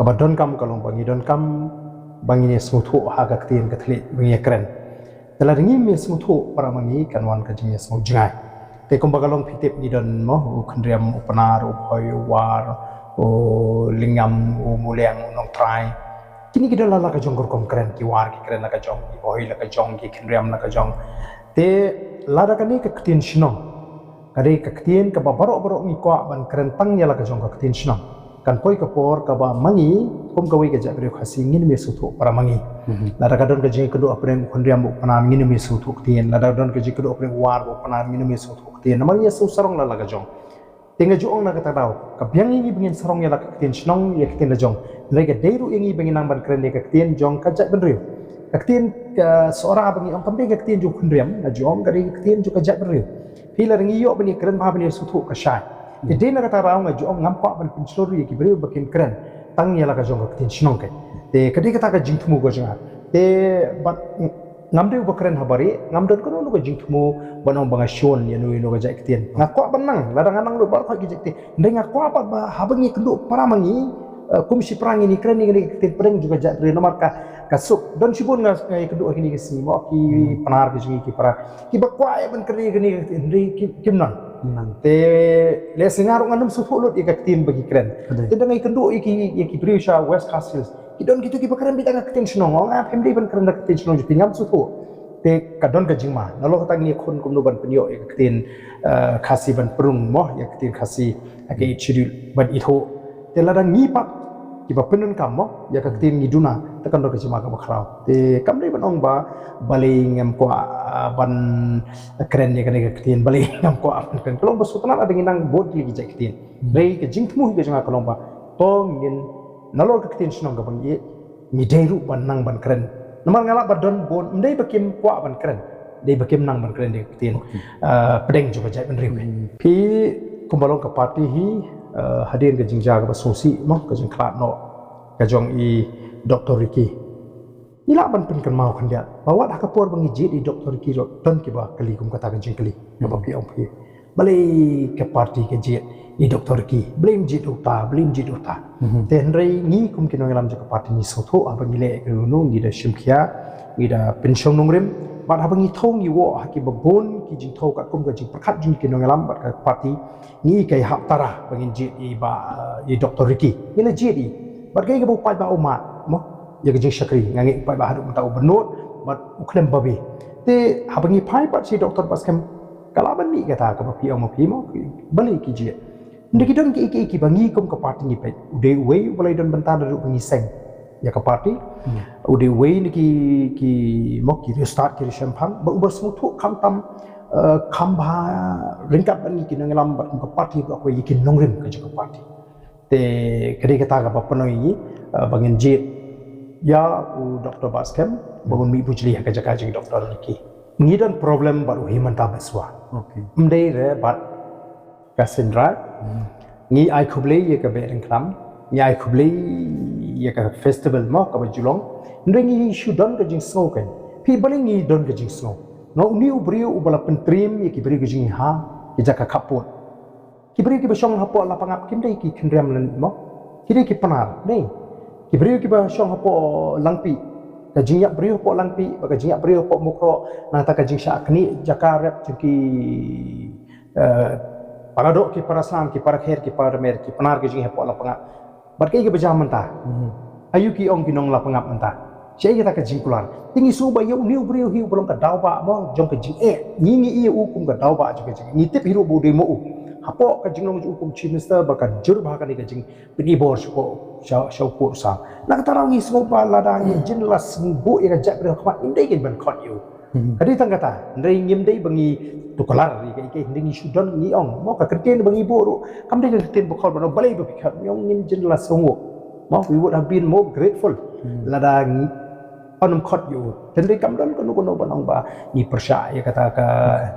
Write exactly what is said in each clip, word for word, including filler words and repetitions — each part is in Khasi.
Kaba donkam ka long ba ngi donkam ba ngin ïa sngewthuh ha ka ktien ka thylliej ba ngi ïa kren. Te lada ngim ïa sngewthuh para ma ngi, kan wan ka jingïasngew jngai. Te kumba ka long phi tip ngi don mo, u Khynriam, u Pnar, u Bhoi, u War, u Lyngngam, u Muliang, u Nongtrai. Kine ki don la la ka jong ka rukom kren, ki War ki kren la ka jong, ki Bhoi la ka jong, ki Khynriam la ka jong. Te lada kane ka ktien shnong ka dei ka ktien kaba baroh baroh ngi kwah ban kren tang ïa la ka jong ka ktien shnong, kan poi ka por kaba ma ngi kum kawei ka jaitbynriew Khasi ngin ym ïa sngewthuh para ma ngi. Lada ka don ka jingïakynduh hapdeng u Khynriam bad u Pnar, ngin ym ïa sngewthuh ktien. Lada ka don ka jingïakynduh hapdeng u War bad u Pnar, ngin ym ïa sngewthuh ktien. Namar ngi ïa sngewthuh sarong la la ka jong. Te nga ju ong na kata ka daw, ka biang ïa ngi ba ngin sarong ïa la ka ktien shnong, ïa ka ktien la jong. Hynrei ka dei ruh ïa ngi ba ngin nang ban kren ïa ka ktien jong ka jaitbynriew. Ka ktien ka Sohra ba ngi ong kam dei ka ktien jong u Khynriam, nga ju ong ka dei ka ktien jong ka jaitbynriew. Phi, lada ngi ïoh ban ïa kren bha ban ïa sngewthuh ka shai. Te dei na kata ka daw nga ju ong ngam kwah ban pynshlur ïa ki briew ba kin kren tang ïa la ka jong ka ktien shnong keiñ. Te ka dei kata ka jingthmu ka jong nga. Te bad ngam dei uba kren ha barieh, ngam don kano kano ka jingthmu ban ong ba nga shun ïa no ïa no ka jait ktien. Nga kwah ban nang, lada nga nang lut baroh ki jait ktien. Hynrei nga kwah pat ba haba ngi ïakynduh para ma ngi, eh, kum shipara ngin ïa kren ïa kane ka ktien pdeng jong ka jaitbynriew namar ka, ka suk. Don shibun nga, nga ïakynduh ha kine ki sngi mo, ki Pnar ki jong ngi, ki para kiba kwah ïa ban kren ïa kane ka ktien, hynrei ki, kim nang. Te lehse nga ruh ngan ym sngewthuh lut ïa ka ktien ba ki kren. Te da nga ïakynduh ïa ki, ïa ki briew sha West Khasi Hills, ki don kito kiba kren beit da ka ktien shnong. Ong, ah, phim dei ban kren da ka ktien shnong jong phi, ngam sngewthuh. Te ka don ka jingma. Nalor kata ngi khun kumno ban pynïoh ïa ka ktien, eh, Khasi ban pynrung mo, ïa ka ktien Khasi ha ka Eighth Schedule ban ithuh. Te lada ngi pat kiba pyndonkam mo ïa ka ktien ngi duna, te kan don ka jingma kaba khraw. Te kam dei ban ong ba balei ngam kwah, ah, ban kren ïa kane ka ktien, balei ngam kwah ban kren. Ka long ba sngewtynnat lada ngi nang bun tylli ki jait ktien. Hynrei ka jingthmu hi ka jong nga ka long ba to ngin, nalor ka ktien shnong kaba ngi ïeit, ngi dei ruh ban nang ban kren. Namar nga lah ba don bun, ym dei ba kim kwah ban kren, dei ba kim nang ban kren ïa ka ktien, ah, pdeng jong ka jaitbynriew. Phi, kumba long ka party hi, ah, hadien ka jingjia kaba sngewsih mo, ka jingkhlad noh ka jong i Doctor Ricky, ngi lah ban pynkynmaw khyndiat ba wat ha ka por ba ngi jied i Doctor Ricky ruh don kiba kylli kum kata ka jingkylli kaba phi ong phi, balei ka party ka jied i Doctor Ricky, balei ym jied uta, balei ym jied uta. Te hynrei ngi kum ki nongïalam jong ka party ngi sngewthuh haba ngi leh ka, ngi da shim khia, ngi da pynshong nongrim, bad haba ngi thew ngi ïoh ha kiba bun ki jingthew katkum ka jingpyrkhat jong ki nongïalam bad ka party, ngi ka ïahap tara ba ngin jied i bah, i Doctor Ricky. Ngi la jied i. Bad kaei kaba u paidbah u mad mo, ïa ka jingshakri, nga ngeit u paidbah haduh mynta u bynnud bad u khlem babe. Te haba ngi phai pat sha i Doctor Batskhem, ka lah ban mih kata kaba phi ong ma phi mo, balei ki jied. Hynrei ki don kiei kiei kiba ngi kum ka party ngi peit. U dei uwei uba la don bynta naduh ba ngi seng ïa ka party. U dei uwei na ki, ki mo, ki riewstad, ki riewshemphang, bad uba sngewthuh khamtam, eh, kham bha ryngkat bad ngi ki nongïalam bad kum ka party ba kwah ïa ki nongrim ka jong ka party. Te ka dei kata kaba pynlong ïa ngi, eh, ba ngin jied ïa u Doctor Batskhem ba un mih bujli ha ka jaka jong i Doctor Ricky. Ngi don problem bad u Himanta Biswa. Ym dei re bad ka Seiñ Raij. Ngi ai khublei ïa ka Behringkhnam, ngi ai khublei ïa ka festival mo kaba ju long. Hynrei ngi shu don ka jingsngew keiñ. Phi, balei ngi don ka jingsngew? Nga une u briew uba la pyntriem ïa ki briew ka jingïaha ki jaka khappud. Ki briew kiba shong hapoh Lapangap kim dei ki Khynriam lane mo. Ki dei ki Pnar, dei. Ki briew kiba shong hapoh Langpih, ka jingïap briew hapoh Langpih bad ka jingïap briew hapoh Mukroh, nangta ka jingshah knieh jaka rep jong ki, eh, para doh, ki para snam, ki para kher, ki para mer, ki Pnar ki jong ngi hapoh Lapangap. Bad kaei kaba jia mynta? Aïu ki ong ki nong Lapangap mynta? Shaei kata ka jingkular? Te ngi sngew ba ïa une u briew hi uba long ka daw bah mo jong ka jingeh. Ngi, ngi ïa u kum ka daw bah jong ka jingeh. Ngi tip hi ruh ba u dei mo u. Hapoh ka jinglong jong u kum Chief Minister ba ka jur bha kane ka jingpyni bor sha u, sha, sha u pud u sam. Na kata ruh ngi sngew ba lada ngi jin la sngewbha ïa ka jaitbynriew ha khmat, ngim dei ngin ban khot ïa u. Ka dei tang kata, hynrei ngim dei ba ngi tuklar ïa ka, ïa ka, hynrei ngi shu don ngi ong. Mo, ka kyntien ba ngi buh ruh kam dei ka kyntien ba khot, ba balei ba phi khot, ngi ong ngin jin la sngewbha. Mo, we would have been more grateful lada ngi Ym khot ïa u. Tynrai kam don kano kano ban ong ba ngi pyrshah ïa kata ka.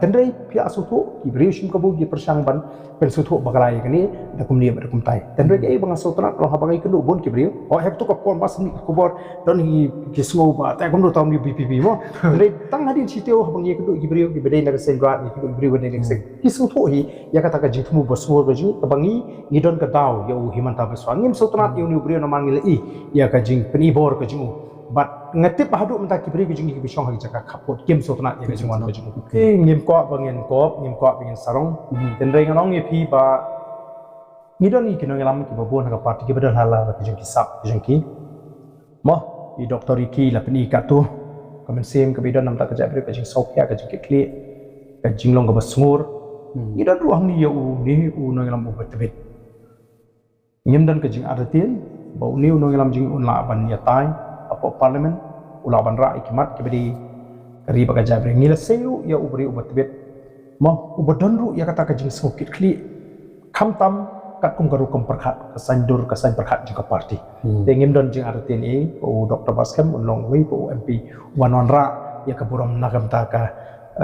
Tynrai phi ïa sngewthuh, ki briew shim kabu ki pyrshang ban pynsngewthuh bakla ïa kane da kumne bad da kumtai. Tynrai kaei ba nga sngewtynnat, long haba ngi kynduh bun ki briew. Oh, hek tu ka por ba sngewthuh ka khubor, don hi ki sngew ba te kumno tam ni B P P mo. Tynrai tang hadien shi taïew haba ngi kynduh ki briew kiba dei na ka seng rat, ngi kynduh ki briew ba dei na ka seng. Ki sngewthuh hi ïa kata ka jingthmu ba sngur ka jing, kaba ngi, ngi don ka daw ïa u Himanta Biswa. Ngim sngewtynnat ïa u briew namar ngi la i ïa ka jingpynibor ka jing u. Bad nga tip ba haduh mynta ki briew ki jong ngi kiba shong ha ki jaka khappud kim sngewtynnat ïa ka jingwan ka jong u. Ki ngim kwah ba ngin kop, ngim kwah ba ngin sarong. Tynrai ngan ong ïa phi ba ngi don ngi ki nongïalam kiba bun ha ka party kiba don ha la ka jong ki sap ka jong ki. Mo, i Doctor Ricky la pyni katto ka mynsiem kaba i don namar ka jaitbynriew, ka jingsngewkhia, ka jingkitkhlieh, ka jinglong kaba sngur. Ngi don ruh hangne ïa u, une u nongïalam uba tbit. Ngim don ka jingartatien ba une u nongïalam jong ngi un lah ban ïatai hapoh Parliament, u lah ban rah ïa ki mat kiba dei ka ri bad ka jaitbynriew. Ngi la sei ruh ïa u briew uba tbit, mo, uba don ruh ïa kata ka jingsngewkitkhlieh, khamtam katkum ka rukom pyrkhat, ka saiñdur, ka saiñ pyrkhat jong ka party. Te ngim don jingartatien ei ba u Doctor Batskhem un long uwei pat u M P uban wanrah ïa ka burom na ka bynta ka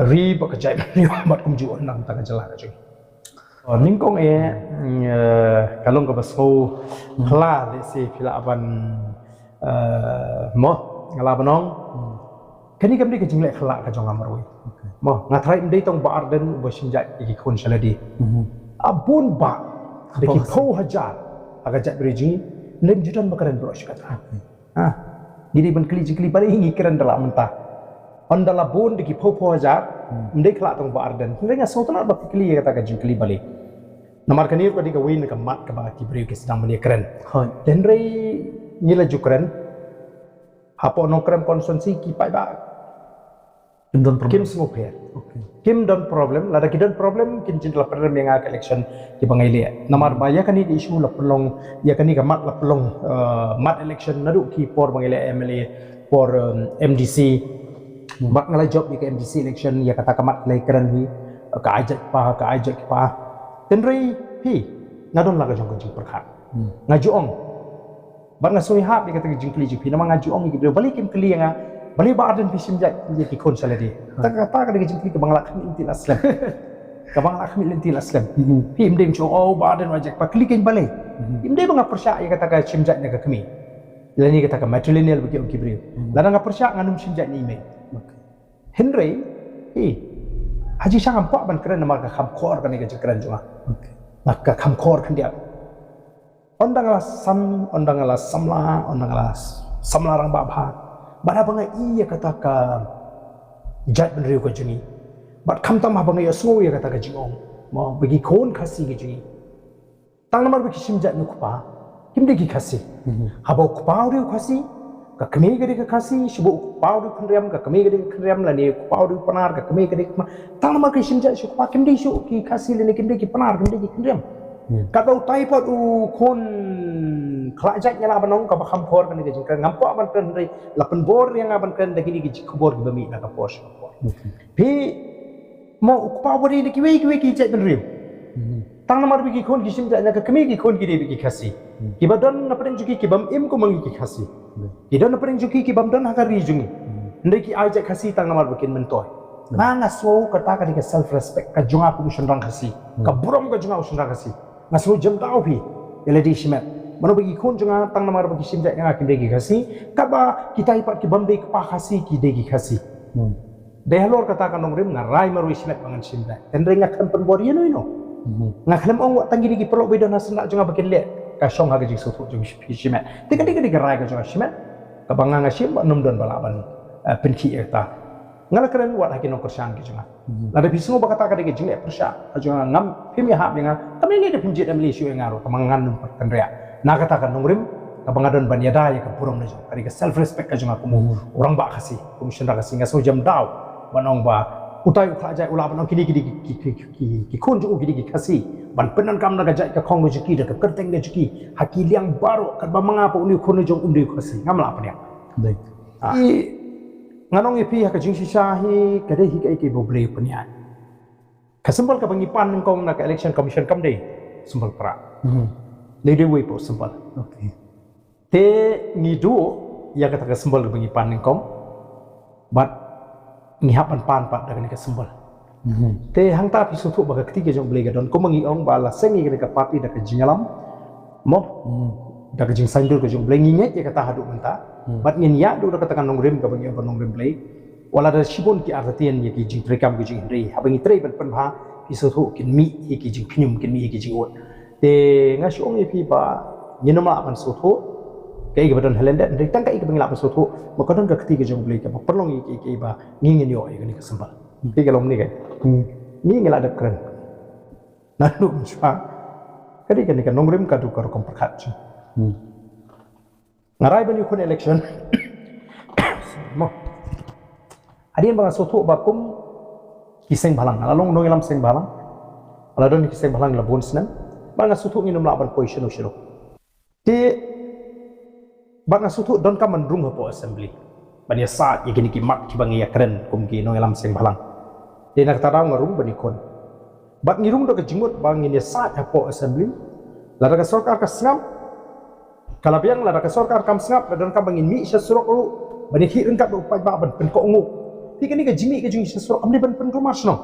ri bad ka jaitbynriew bad kumjuh na ka bynta ka jylla ka jong ngi. Oh, nyngkong eh, mm, eh, ka long kaba sngewphylla, lehse phi lah ban, eh, mo, nga lah ban ong. Kane kam dei ka jingleh khlad ka jong nga marwei. Mo, nga tharai ym dei tang Bah Ardent uba shim jait ïa ki khun sha lade. A bun bah, da ki phew hajar ha ka jaitbynriew jong ngi, ym ju don ba kren baroh shi katta. Ha. Ngi dei ban kylli jingkylli balei ngi kren da la mynta. Ynda la bun da ki phew phew hajar, ym dei khlad tang Bah Ardent. Hynrei nga sngewtynnat ba phi kylli ïa kata ka jingkylli balei. Namar kane ruh ka dei kawei na ka mat kaba ki briew ki sdang ban ïakren. Hooid. Hynrei ngi la ju kren hapoh Nongkrem constituency ki paidbah kim don problem, kim sngewpher. Kim don problem, lada ki don problem kin jin la pynrem ïa nga ka election kiba ngi leh. Namar ba ïa kane ka issue la pynlong, ïa kane ka mat la pynlong, eh, mat election naduh ki por ba ngi leh M L A, por, em, M D C. Bad nga la jop ïa ka M D C election, ïa kata ka mat la kren hi, ka ai jait pa, ka ai jait pa. Tynrai phi, nga don la ka jong ka jingpyrkhat. Nga ju ong. Bad nga sngewhap ïa kata ka jingkylli jong phi, namar nga ju ong ïa ki briew, balei kim kylli ïa nga, balei Bah Ardent phi shim jait ïa ki khun sha lade. Kata ka, kata ka dei ka jingkylli kaba nga la khmih lynti la slem. Kaba nga la khmih lynti la slem. Phi ym dei ym ju ong, oh, Bah Ardent wajak, ba kylli kein balei. Ym dei ba nga pyrshah ïa kata ka shim jait na ka kmie. Lane kata ka matrilineal ba ki ong ki briew. Lada nga pyrshah ngan ym shim jait na i mei. Hynrei, eh, ha jingshisha ngam kwah ban kren namar ka kham khor kane ka jingkren jong nga. Nga ka kham khor khyndiat. Ynda nga la sam, ynda nga la samla, ynda nga la samla rangbah bha. Bad haba nga i ïa kata ka jaitbynriew ka jong ngi. Bad khamtam haba nga ïohsngew ïa kata ka jingong. Mo, ba ki khun Khasi ka jong ngi. Tang namar ba ki shim jait na u kpa, kim dei ki Khasi. Haba u kpa u dei u Khasi, ka kmie ka dei ka Khasi, shu ba u kpa u dei u Khynriam, ka kmie ka dei ka Khynriam, lane u kpa u dei u Pnar, ka kmie ka dei ka Pnar. Tang namar ki shim jait sha u kpa, kim dei shuh ki Khasi lane kim dei ki Pnar, kim dei ki Khynriam. Katba utai pat u khun khlad jait, nga lah ban ong kaba kham khor kane ka jingkren, ngam kwah ban kren hynrei la pynbor ïa nga ban kren da kine ki khubor kiba mih na ka por sha ka por. Phi, mo, u kpa u dei na kiwei kiwei ki jaitbynriew. Tang namar ba ki khun ki shim jait na ka kmie, ki khun ki dei ba ki Khasi. Kiba don na pdeng jong ki, ki bym im kum ma ngi ki Khasi. Ki don na pdeng jong ki, ki bym don ha ka ri jong ngi. Hynrei ki ai jait Khasi tang namar ba kin myntoi. Nga, nga sngew kata ka dei ka self respect ka jong nga kum u shynrang Khasi. Ka burom ka jong nga u shynrang Khasi. Nga sngew jem daw phi ïa lade shimet. Mano ba ki khun jong nga tang namar ba ki shim jait na nga kim dei ki Khasi. Katba kitai pat ki bym dei kpa Khasi ki dei ki Khasi. Dei halor kata ka nongrim nga rai marwei shimet ba ngan shim jait. Hynrei nga khlem pynbor ïano ïano. Nga khlem ong wat tang kine ki paralok ba don ha syndah jong nga ba kin leh ka shong ha ka jingsngewthuh jong phi shimet. Te ka dei, ka dei ka rai ka jong nga shimet. Kaba nga, nga shim ba ym don ba lah ban, eh, pynkhih ïa kata. Nga la kren wat ha ki nongkyrshan ki jong nga. Lada phi sngew ba kata ka dei ka jingleh pyrshah ka jong nga, ngam, phim ïahap ïa nga, kam lei lei da phim jied M L A shuh ïa nga ruh, kaba ngan ym pat kynriah. Na kata ka nongrim kaba nga don ban ïada ïa ka burom na jong, ka dei ka self respect ka jong nga kum u rangbah Khasi, kum u shynrang Khasi, nga sngew jem daw ban ong ba utai u khlad jait u lah ban ong kine ki dei ki, ki, ki, ki, ki khun jong u ki dei ki Khasi, ban pyndonkam na ka jait ka khong ka jong ki, da ka kyrteng ka jong ki ha ki liang baroh, katba ma nga pat une u khun jong u um dei u Khasi, ngam lah pynïap. Dei. Ah. Ngan ong ïa phi ha ka jingshisha hi, ka dei hi kaei kaba U Blei u pynïaid. Ka symbol kaba ngi pan nyngkong na ka Election Commission kam dei symbol prah. Dei, dei wei pat u symbol. Te ngi duh ïa kata ka symbol ba ngi pan nyngkong. Bad ngi hap ban pan pat da kane ka symbol. Te hangta phi sngewthuh ba ka kti ka jong U Blei ka don, kumba ngi ong ba la seng ïa kane ka party da ka jingïalam, mo, da ka jingsaiñdur ka jong U Blei, ngi ngeit ïa kata haduh mynta. Bad ngin ïaid da kata ka nongrim kaba ngi ong ka nongrim Blei. Wat la da shibun ki artatien ïa ki jingtrei kam ki jong ngi, hynrei haba ngi trei ban pynbha, phi sngewthuh, kin mih ïa ki jingkhñium, kin mih ïa ki jingud. Te nga shu ong ïa phi ba ngin ym lah ban sngewthuh kaei kaba don ha lyndet, hynrei tang kaei kaba ngi lah ban sngewthuh ba ka don ka kti ka jong U Blei kaba pynlong ïa kaei kaei ba ngi ngin ïoh ïa kane ka symbol. Te ka long ne ka, ngi ngi la dep kren. Naduh mynshwa, ka dei kane ka nongrim ka dei ka rukom pyrkhat jong ngi. Nga rai ban ïakhun election, mo, hadien ba nga sngewthuh ba kum ki seng bhalang, la long nongïalam seng bhalang, la don ki seng bhalang la bun snem, ba nga sngewthuh ngin ym lah ban poi shano shano. Te bad nga sngewthuh donkam ban rung hapoh assembly ban ïasaid ïa kine ki mat kiba ngi ïakren kum ki nongïalam seng bhalang. Te na kata daw nga rung ban ïakhun. Bad ngi rung da ka jingmut ba ngin ïasaid hapoh assembly. Lada ka sorkar ka sngap, ka la biang, lada ka sorkar kam sngap, la donkam ba ngin mih sha surok ruh ban ïakhih ryngkat bad u paidbah ban pynkohnguh. Te kane ka jingmih ka jong ngi sha surok kam dei ban pynrumar shnong.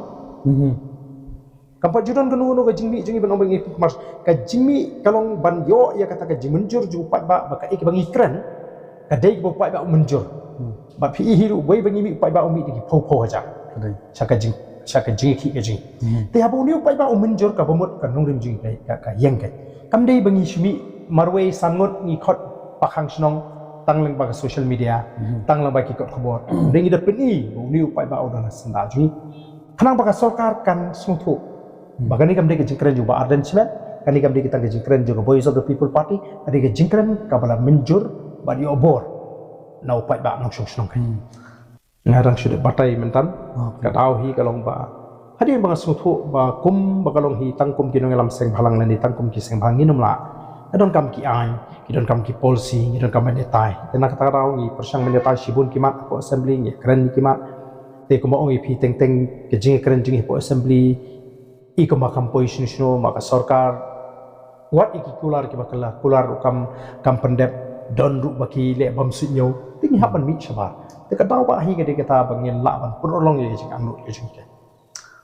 Kam pat ju don kano kano ka jingmih jong ngi ban ong ba ngi pynrumar. Ka jingmih ka long ban ïoh ïa kata ka jingmynjur jong u paidbah ba kaei kaba ngi kren ka dei kaba u paidbah u mynjur. Bad phi i hi ruh, uwei ba ngi mih u paidbah u mih da ki phew phew hajar sha ka jing, sha ka jingïakhih ka jong ngi. Te haba une u paidbah u mynjur, kaba mut ka nongrim jong ngi ka, ka ïeng ka. Kam dei ba ngi shu mih marwei san ngut ngi khot pakhang shnong tang lyngba ka social media, tang lyngba ki kot khubor. Dei ngi da pyni ba une u paidbah u don ha syndah jong ngi. Khnang ba ka sorkar kan sngewthuh ba kane kam dei ka jingkren jong u Bah Ardent Schmidt, kane kam dei ka tang ka jingkren jong ka Voice of the People Party, ka dei ka jingkren kaba la mynjur bad ïoh bor na u paidbah nongshong shnong. Nga dang shu dep batai mynta, ka daw hi ka long ba hadien ba nga sngewthuh ba kum ba ka long hi tang kum ki nongïalam seng bhalang lane tang kum ki seng bhalang, ngin ym lah. Ki donkam ki aiñ, ki donkam ki policy, ki donkam ban ïatai. Te na kata ka daw ngi pyrshang ban ïatai shibun ki mat hapoh assembly, ngi kren ïa ki mat. Te kumba ong ïa phi, teng teng ka jingkren jong ngi hapoh assembly i kumba kam poi shano shano, ma ka sorkar wat ïa ki kular kiba kylla, kular ruh kam, kam pyndep, don ruh ba ki leh bym suidñiew. Te ngi hap ban mih shabar. Te ka daw ba hi ka dei kata ba ngin lah ban pynurlong ïa ka jingangnud ka jong ngi.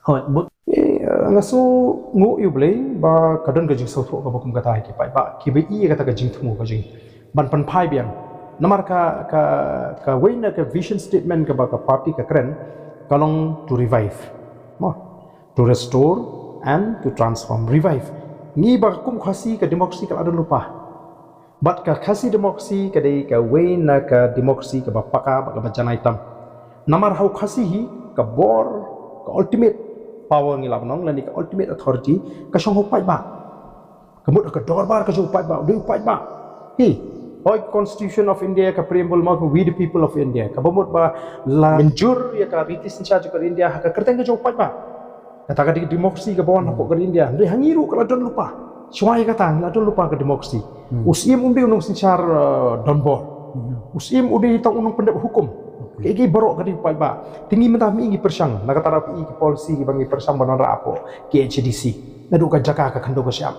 Hooid, bud. Eh, nga sngewnguh ïa U Blei ba ka don ka jingsngewthuh kaba kum kata ha ki paidbah kiba i ïa kata ka jingthmu ka jong ngi ban pynphai biang. Namar ka, ka, kawei na ka vision statement kaba ka party ka kren ka long to revive, mo, to restore and to transform, revive. Ngi ba kum Khasi ka democracy ka la don lypa. Bad ka Khasi democracy ka dei kawei na ka democracy kaba paka bad kaba janai tam. Namar ha u Khasi hi ka bor, ka ultimate power ngi lah ban ong, lane ka ultimate authority ka shong ha u paidbah. Ka mut ka dorbar ka jong u paidbah, u dei u paidbah. Hi, hoi Constitution of India, ka preamble ma ka We the People of India, kaba mut ba la mynjur ïa ka riti synshar jong ka India ha ka kyrteng ka jong u paidbah. Kata ka dei ka democracy kaba wan hapoh ka India. Hynrei ha ngi ruh ka la don lypa. Shuwa ïa kata ngi la don lypa ka democracy. U Syiem um dei u nongsynshar, eh, donbor. U Syiem u dei tang u nongpyndep hukum. Kaei kaei baroh ka dei u paidbah. Te ngi mynta ngi pyrshang, na kata ruh ki policy kiba ngi pyrshang ban wanrah hapoh K H A D C. Naduh ka jaka, ka khyndew, ka shyiap.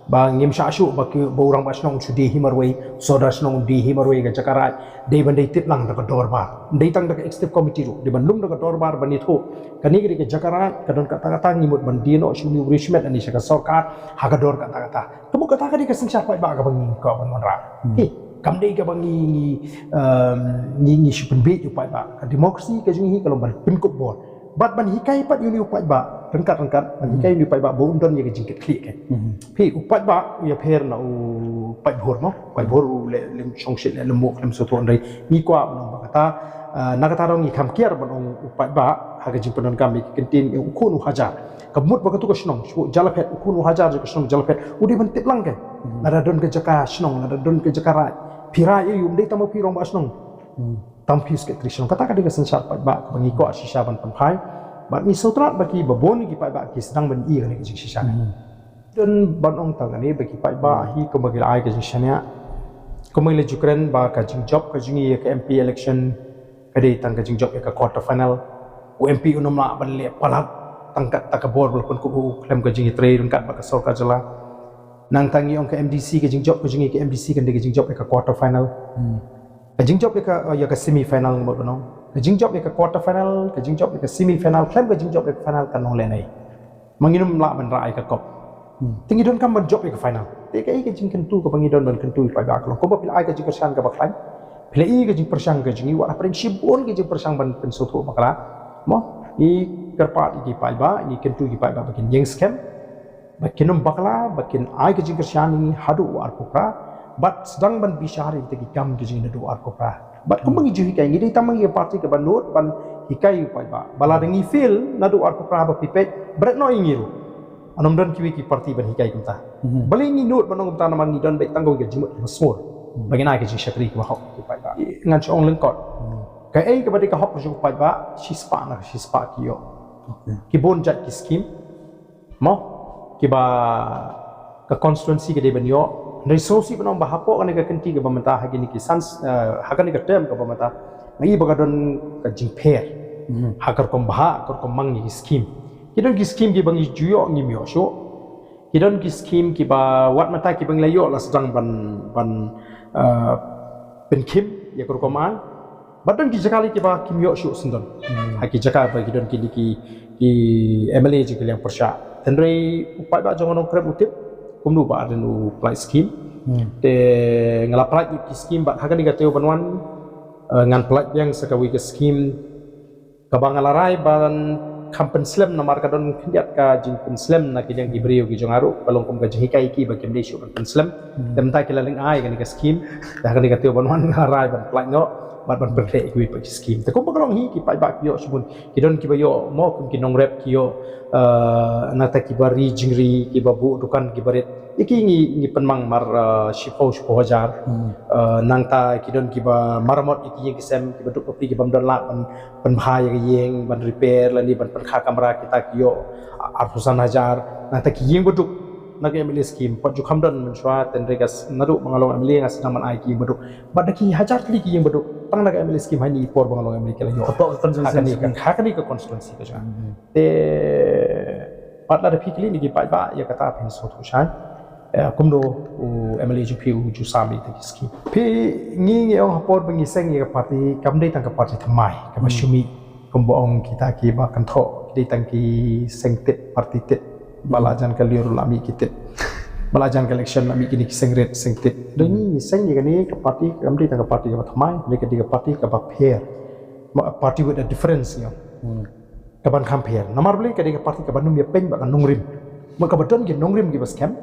Ba ngim shah shuh ba ki, ba u rangbah shnong un shu die hi marwei, u sordar shnong un die hi marwei ha ka jaka raid. Dei ban dei tip lang da ka dorbar. Dei tang da ka executive committee ruh. Dei ban lum da ka dorbar ban ïathuh. Kane ka dei ka jaka raid, ka don kata kata, ngi mut ban die noh sha une u riewshimet lane sha ka sorkar ha ka dor kata kata. Ka mut kata ka dei ka synshar paidbah kaba ngi kwah ban wanrah. Hi, kam dei kaba ngi, ngi, um, ngi, ngi shu pynbieit ïa u paidbah. Ka democracy ka jong ngi ka long ban pynkup bor. Bad ban hikai pat ïa une u paidbah, ryngkat ryngkat, ban hikai ïa une u paidbah ba un don ïa ka jingkitkhlieh ka. Phi, u paidbah u ïapher na u paidbhur, mo. U paidbhur u leh lem shongshit, leh lem muh, lem sngewthuh, hynrei ngi kwah ban ong ba kata, ah, na kata ruh ngi kham kiar ban ong u paidbah ha ka jingpyndonkam ïa ki kyntien, ïa u khun u hajar. Ka mut ba katu ka shnong, shu Jalaphet, u khun u hajar jong ka shnong Jalaphet, u dei ban tip lang ka. Lada don ka jaka shnong, lada don ka jaka raid, phi raid ïa u, ym dei tang ba phi rangbah shnong. Tang phi secretary shnong. Kata ka dei ka synshar paidbah kaba ngi kwah shisha ban pynphai. Bad ngi sngewtynnat ba ki babun ki paidbah ki sdang ban ïohi ïa kane ka jingshisha. Don ban ong tang kane ba ki paidbah hi kumba ki la ai ka jingshaniah. Kumba ngi la ju kren ba ka jingjop ka jong ngi ïa ka M P election ka dei tang ka jingjop ïa ka quarter final. U M P un ym lah ban leh palat tang kata ka bor ba la pynkup ha u khlem ka jingïatrei ryngkat bad ka sorkar jylla. Nangta ngi ong ka M D C, ka jingjop ka jong ngi ka M D C kan dei ka jingjop ïa ka quarter final. Ka jingjop ïa ka, ïa ka semi final ngan mut ban ong. Ka jingjop ïa ka quarter final, ka jingjop ïa ka semi final, khlem ka jingjop ïa ka final kan long lehnoh. Ma ngin ym lah ban rah ïa ka cup. Te ngi donkam ban jop ïa ka final. Te kaei ka jingkyntu kaba ngi don ban kyntu ïa u paidbah ka long, kumba phi la ai ka jingkyrshan kaba khlaiñ, phi la ïoh ka jingpyrshang ka jong ngi, wat hapdeng shibun ka jingpyrshang ban pynsngewthuh bakla. Mo, ngi kyrpad ïa ki paidbah, ngi kyntu ïa ki paidbah ba kin ïeng skhem, ba kin ym bakla, ba kin ai ka jingkyrshan ïa ngi haduh u arphew phra, bad sdang ban bishar ïa kita ki kam ki jong ngi naduh u arphew phra. Bad kumba ngi ju hikai, ngi dei tang ma ngi ka party kaba nud ban hikai ïa u paidbah. Ba lada ngi fail naduh u arphew phra ba phi peit, bret noh ïa ngi ruh. Ym don kiwei ki party ban hikai kumta. Balei ngi nud ban ong kumta? Namar ngi don beit tang ka jingmut kaba sngur ba ngin ai ka jingshakri kaba hok ïa u paidbah. Ngan shu ong lyngkot. Kaei kaba dei ka hok jong u paidbah, shispah na ka shispah ki ïoh. Ki bun jait ki skim, mo, kiba ka constituency ka dei ban ïoh. Hynrei sngewsih ban ong ba hapoh kane ka kynti kaba mynta, ha kine ki san, eh, ha kane ka term kaba mynta, nga i ba ka don ka jingpher ha ka rukom bhah, ka rukom mang ïa ki skim. Ki don ki skim kiba ngi ju ïoh, ngim ïoh shuh. Ki don ki skim kiba wat mynta kiba ngi la ïoh la sdang ban, ban, eh, pynkhim ïa ka rukom ai. Bad don ki jaka lei kiba kim ïoh shuh syndon. Ha ki jaka ba ki don kine ki, ki M L A jong ki liang pyrshah. Hynrei u paidbah jong nga, nongkrem u tip kumno ba ardent u pynlait skim. Te nga la pynlait ïa ki skim, bad ha kane ka taïew ban wan, eh, ngan pynlait biang sa kawei ka skim kaba nga la rai ban kham pynslem, namar ka don khyndiat ka jingpynslem na ki liang ki briew ki jong nga ruh, ka long kum ka jinghikai ïa ki ba kim dei shuh ban pynslem. Te mynta ki la lyngai kane ka skim, te ha kane ka taïew ban wan nga la rai ban pynlait noh bad ban pynkhreh ïa kiwei pat ki skim. Te kumba ka long hi, ki paidbah ki ïoh shibun, ki don kiba ïoh, mo, kum ki nongrep ki ïoh, eh, nangta kiba ri jingri, kiba buh dukan, kiba rit, ïa ki ngi, ngi pynmang mar, eh, shiphew, shiphew hajar. Eh, nangta ki don kiba maramot ïa ki ïing ki sem, kiba duk bapli, ki bym don lad ban pynbha ïa ka ïing, ban repair lane ban pynkha kamra, kita ki ïoh arphew san hajar. Nangta ki ïing baduk na ka M L A skim pat ju kham don mynshuwa, te hynrei ka s-, naduh ba nga long M L A nga sdang ban ai ki ïing baduk. Bad da ki hajar tylli ki ïing baduk tang na ka M L A skim ha kine ki por ba nga long M L A ki la ïoh. Hapoh ka constituency. Ha kane ka, ha kane ka constituency ka jong nga. Te pat lada phi kylli na ki paidbah ïa kata, phin sngewthuh shai, eh, kumno u M L A jong phi u ju sam ïa kita ki skim. Phi, ngi, ngi ong ha por ba ngi seng ïa ka party, kam dei tang ka party thymmai kaba shu mih. Kumba ong kita kiba kynthoh, ki dei tang ki seng tit, party tit. Ba la jan ka lyiur la mih ki tit. Ba la jan ka election la mih kine ki seng rit, seng tit. Hynrei ngi, ngi seng ïa kane ka party, kam dei tang ka party kaba thymmai, hynrei ka dei ka party kaba pher. Ma, a party with a difference, ngi ong. Kaban kham pher. Namar balei? Ka dei ka party kaban ym ïapeiñ bad ka nongrim. Mo, kaba don ki nongrim kiba skhem.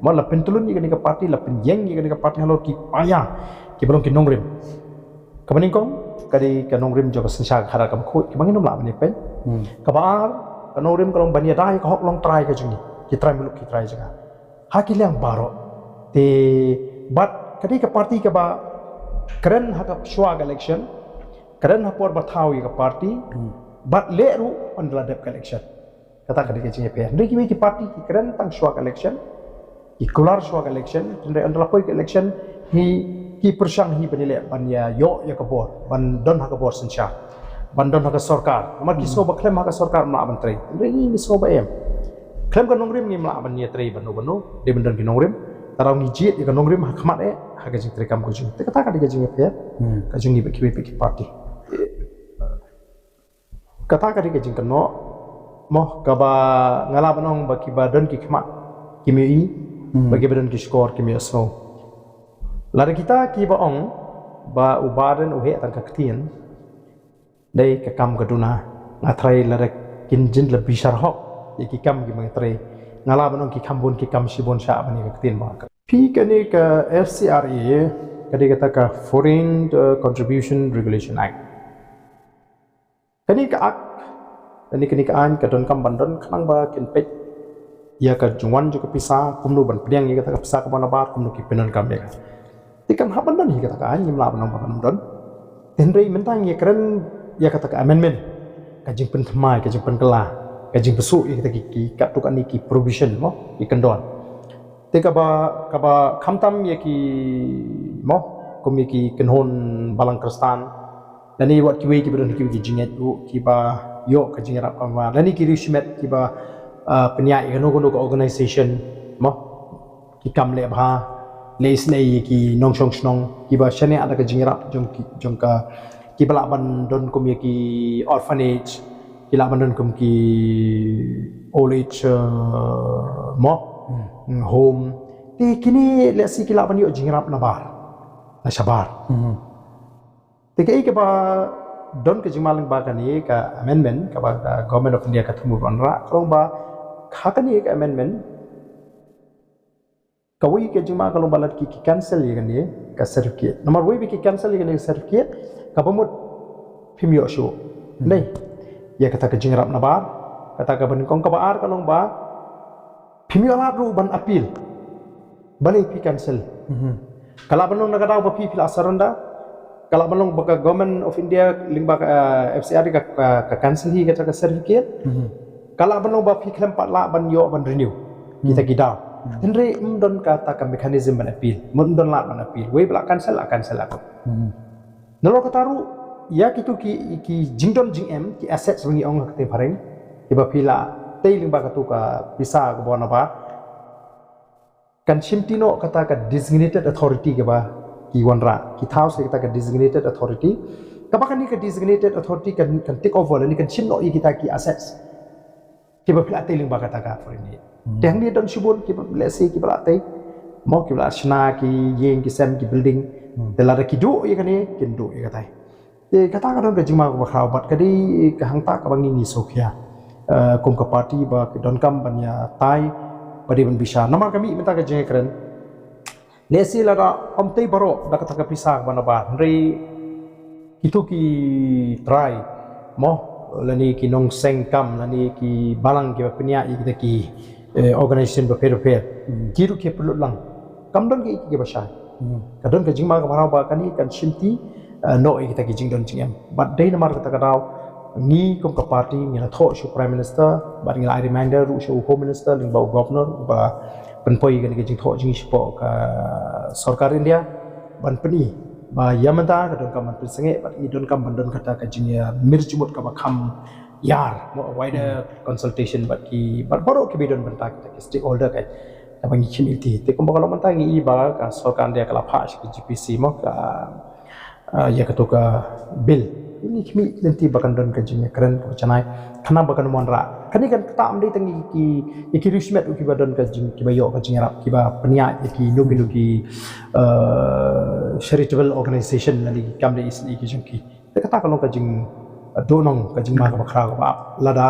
Mo, la pyntyllun ïa kane ka party, la pynïeng ïa kane ka party halor ki paia kiba long ki nongrim. Kaba nyngkong, ka dei ka nongrim jong ka synshar khadar kaba khuid, kaba ngin ym lah ban ïapeiñ. Kaba ar, ka nongrim ka long ban ïada ïa ka hok longtrai ka jong ngi, ki trai muluk, ki trai jaka, ha ki liang baroh. Te bad ka dei ka party kaba kren ha ka shuwa ka election, kren ha por ba thaw ïa ka party, bad leh ruh ynda la dep ka election. Kata ka dei ka jingïapher. Hynrei kiwei ki party ki kren tang shuwa ka election, ki kular shuwa ka election, hynrei ynda la poi ka election hi, ki pyrshang hi ban ïaleh, ban ïa ïoh ïa ka bor, ban don ha ka bor synshar, ban don ha ka sorkar. Namar ki sngew ba khlem ha ka sorkar ym lah ban trei. Hynrei ngi, ngi sngew ba em. Khlem ka nongrim ngim lah ban ïatrei bad uno uno, dei ban don ki nongrim. Tang ngi jied ïa ka nongrim ha khmat eh, ha ka jingtrei kam ka jong ngi. Te kata ka dei ka jingïapher ka jong ngi bad kiwei pat ki party. Kata ka dei ka jingkynnoh, mo, kaba nga lah ban ong ba kiba don ki khmat kim ïohi, ba kiba don ki shkor kim ïohsngew. Lada kita kiba ong ba u Bah Ardent u heh tang ka ktien, dei ka kam ka duna. Nga tharai lada kin jin la bishar hok ïa ki kam kiba ngi trei, nga lah ban ong ki kham bun ki kam, shibun shah ban ïa ka ktien ba nga kren. Phi, kane ka F C R A ka dei kata ka Foreign, uh, Contribution Regulation Act. Kane ka Act, kane, kane ka aiñ ka donkam ban don khnang ba kin peit ïa ka jingwan jong ka pisa, kumno ban pdiang ïa kata ka pisa kaba nabar, kumno ki pyndonkam ïa ka. Te kan hap ban don hi kata ka aiñ, ngim lah ban ong ba kan ym don. Te hynrei mynta ngi kren ïa kata ka amendment, ka jingpynthymmai, ka jingpynkylla, ka jingpynsuh ïa kita ki, ki katto katne ki provision, mo, ki kyndon. Te kaba, kaba khamtam ïa ki, mo, kum ïa ki kynhun balang khristan, lane wat kiwei kiba don kiwei ki jingngeit ruh kiba ïoh ka jingïarap kaba, lane ki riewshimet kiba, ah, pynïaid ïa kano kano ka organization, mo, ki kam leh bha, Lei snei ïa ki nongshong shnong kiba shaniah da ka jingïarap jong ki, jong ka, kiba lah ban don kum ïa ki orphanage, ki lah ban don kum ki old age, uh, mo, hmm, home. Te kine lehse ki lah ban ïoh jingïarap nabar, na shabar. Hmm. Te kaei kaba don ka jingma lyngba kane ka amendment kaba ka Government of India ka thmu ban rah, ka long ba ha kane ka amendment, kawei ka jingma ka long ba lada ki, ki cancel ïa kane ka certificate. Namar wei ba ki cancel ïa kane ka certificate, kaba mut phim ïoh shuh. Hmm. Nei, ïa kata ka jingïarap nabar, kata kaba nyngkong. Kaba ar ka long ba phim ïoh lad ruh ban appeal balei phi cancel. Hmm. Ka lah ban long na ka daw ba phi, phi la surrender. Ka lah ban long ba ka Government of India lyngba ka, uh, F C R D ka, ka, ka cancel hi kata ka certificate. Hmm. Ka lah ban long ba phi khlem pat lah ban ïoh ban renew kita ki daw. Hmm. Hynrei ym don kata ka mechanism ban appeal. Ym don lad ban appeal. Wei ba la cancel, la cancel la. Hmm. Nalor kata ruh, ïa kitu ki, ki jingdon jingem, ki assets ba ngi ong ha ka ktien phareng, kiba phi la tei lyngba katu ka pisa kaba wan nabar, kan shimti noh kata ka designated authority kaba ki wanrah. Ki thaw sa kata ka designated authority. Kaba kane ka designated authority kan, kan take over lane kan shim noh ïa kita ki assets kiba phi la tei lyngba kata ka foreign aid. Hmm. Te hangne don shibun kiba lehse kiba la tei, mo, kiba la shna ki ïing ki sem ki building. Hmm. Te lada ki duh ïa kane, kin duh ïa katai. Te kata ka don ka jingma kaba khraw bad ka dei ka hangta kaba ngi, ngi sngewkhia, eh, kum ka party ba ki donkam ban ïatai, ba dei ban bishar. Namar ka mih mynta ka jingïakren, lehse lada ym tei baroh da kata ka pisa kaba nabar, hynrei kitu ki trai, mo, lane ki nongseng kam, lane ki balang kiba pynïaid ïa kita ki, eh, organization bapher bapher. Hmm. Ki ruh ki pynlut lang. Kam don ki, ki, kiba shai. Hmm. Ka don ka jingma kaba khraw ba kane kan shimti, eh, noh ïa kita ki jingdon jingem. Bad dei namar kata ka daw, ngi kum ka party ngi la thoh sha u Prime Minister, bad ngi la ai reminder ruh sha u Home Minister lyngba u Governor, ba pynpoi kane ka jingthoh jong ngi shapoh ka Sorkar India, ban pyni ba ïa mynta ka donkam ban pynsangeh, bad ngi donkam ban don kata ka jingïamir jingmut kaba kham ïar, mo, wider, hmm, consultation bad ki, bad baroh kiba don bynta kita ki stakeholder ka, kaba ngi khmih lynti. Te kumba ka long mynta ngi i ba ka Sorkar India ka la phah sha ka G P C, mo, ka, ah, ïa katu ka bill. Ngi khmih lynti ba kan don ka jingïakren kaba janai, khnang ba kan wanrah. Kane kan ktah ym dei tang ïa ki, ïa ki riewsmet ruh kiba don ka jing, kiba ïoh ka jingïarap, kiba pynïaid ïa kino kino ki, eh, charitable organization lane ki kam dei isynei ki jong ki. Te kata ka long ka jing, eh, dohnud, ka jingma kaba khraw kaba ap lada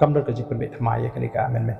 kam don ka jingpynbeit thymmai ïa kane ka amendment.